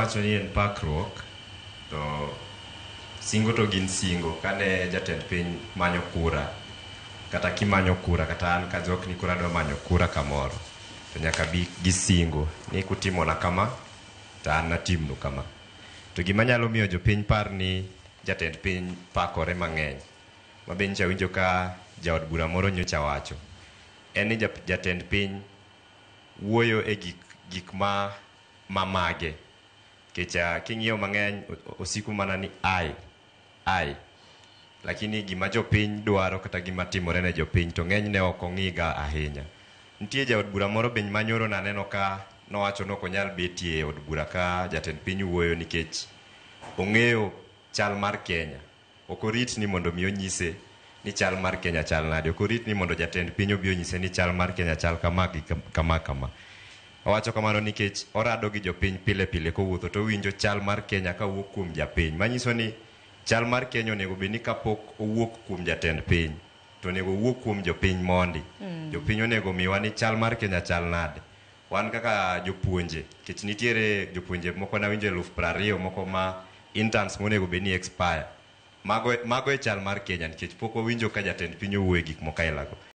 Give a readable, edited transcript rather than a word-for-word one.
Kawacho ni en pakruok to singo to gin singo. Kane jatend piny manyo kura, kata kimanyo kura, kata an ka jok ni koro adwa manyo kura kamoro, to nyaka bi gi singo ni kutimona kama to an natimnu kama. To gima nyalo miyo jopiny par ni jatend piny pakore mang'eny, ma be nyocha awinjo ka jaod bura moro nyocha wacho, en ni jatend piny wuoyo e gik ma mamage. Nikech king'iyo mang'eny osiko mana ni ai ai, lakini gima jopiny dwaro kata gima timore ne jopiny to ng'enyne ok ong'iga ahinya. Nitie jaod bura moro be manyoro naneno ka nowacho ni ok onyal betie e od bura ka jatend piny wuoyo nikech ong'eyo chal mar Kenya. Ok orit ni mondo mi onyise ni chal mar Kenya chal nade. Ok orit ni mondo jatend piny obi onyise ni chal mar Kenya chal kama gi kama kama. Owacho kamano nikech orado gi jopiny pile pile kowuotho to owinjo chal mar Kenya kawuok kuom japiny. Manyiso ni chal mar Kenya onego bed ni kapok owuok kuom jatend piny to onego owuok kuom jopiny mondi. Jopiny onego miwa ni chal mar Kenya chal nade. Wan kaka jopuonje, nikech nitiere jopuonje moko nawinjo 20,000 moko ma interns monego bed ni expire. Mago e chal mar Kenya nikech pok wawinjo ka jatend piny owuoyo e gik moko aila go.